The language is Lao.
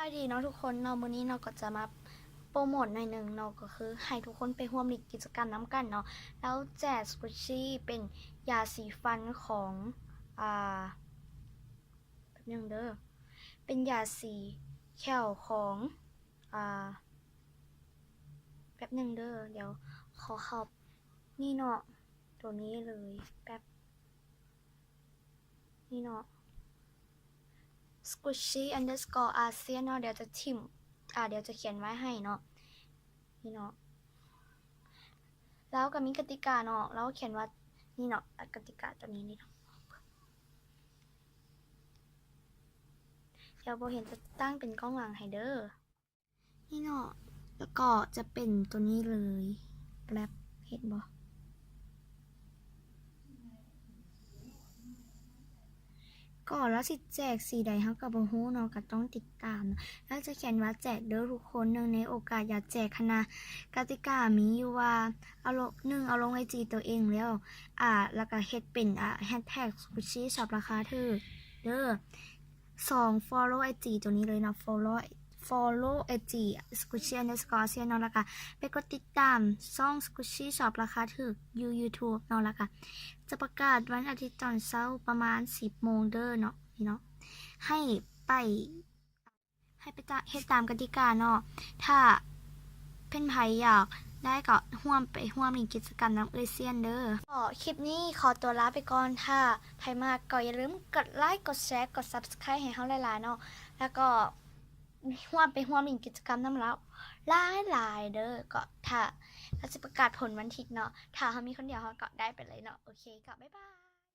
ສະບາຍດີເນາະທຸກຄົນເນາະ, ມື້ນີ້ເນາະກໍຈະມາໂປຣໂມດໜ້ອຍໜຶ່ງເນາະ, ກໍຄືໃຫ້ທຸກຄົນໄປຮ່ວມຫຼິ້ນກິດຈະກຳນຳກັນເນາະ. ລາວແຈກສະກຸດຊີເປັນຢາສີຟັນຂອງ ອ່າ ແປັບໜຶ່ງເດີ, ເປັນຢາສີແຂ້ວຂອງ ອ່າ ແປັບໜຶ່ງເດີ, ດຽວຂໍເຂົ້ານີ້ເນາະ, ໂຕນີ້ເລີຍ, ແປັບ ນີ້ເນາະ squishy underscore asian ເນາະ, ດຽວຈະຖິ້ມ ອ່າ ດຽວຈະຂຽນໄວ້ໃຫ້ເນາະ. ນີ້ເນາະ ລາວກໍມີກະຕິກາເນາະ, ລາວຂຽນວ່າ ນີ້ເນາະ ກະຕິກາໂຕນີ້ນີ້ເນາະ, ດຽວບໍ່ເຫັນ ຈະຕັ້ງເປັນກ້ອງຫຼັງໃຫ້ເດີ. ນີ້ເນາະ ແລ້ວກໍຈະເປັນໂຕນີ້ເລີຍ, ແບບ ເຫັນບໍ່? ກໍລາວຊິແຈກສີໃດເຮົາກໍບໍ່ຮູ້ເນາະ, ກໍຕ້ອງຕິດຕາມ. ລາວຈະຂຽນວ່າແຈກເດີທຸກຄົນ, ເນື່ອງໃນໂອກາດຢາກແຈກຫັ້ນນະ. ກະຕິກາມີຢູ່ວ່າ ເອົາລົງ ໜຶ່ງ ເອົາລົງໄອຈີໂຕເອງແລ້ວ ອ່າ ແລ້ວກໍເຮັດເປັນ ອ່າ hashtag squishy shop ລາຄາຖືກເດີ. ສອງ follow ໄອຈີໂຕນີ້ເລີຍເນາະ, follow follow ໄອຈີ squishy underscore asian ເນາະ, ແລ້ວກະໄປກົດຕິດຕາມຊ່ອງ squishy shop ລາຄາຖືກຢູ່ YouTube ເນາະ, ແລ້ວກະຈະປະກາດວັນອາທິດຕອນເຊົ້າປະມານສິບໂມງເດີເນາະ, ນີ້ເນາະ ໃຫ້ໄປ ໃຫ້ໄປຕາ ເຮັດຕາມກະຕິກາເນາະ. ຖ້າເພິ່ນໃຜຢາກໄດ້ກໍຮ່ວມ ໄປຮ່ວມຫຼິ້ນກິດຈະກຳນຳເອື້ອຍຊຽນເດີ. ກໍຄລິບນີ້ຂໍຕົວລາໄປກ່ອນ, ຖ້າໃຜມັກກໍຢ່າລືມກົດໄລ ກົດແຊ ກົດ subscribe ໃຫ້ເຮົາຫຼາຍໆເນາະ, ແລ້ວກໍ ຮ່ວມ ໄປຮ່ວມຫຼິ້ນກິດຈະກຳນຳລາວຫຼາຍໆເດີ. ກໍຖ້າລາວຊິປະກາດຜົນວັນທິດເນາະ, ຖ້າເຮົາມີຄົນດຽວເຮົາກໍໄດ້ໄປເລີຍເນາະ. ໂອເຄ ກໍບາຍບາຍ.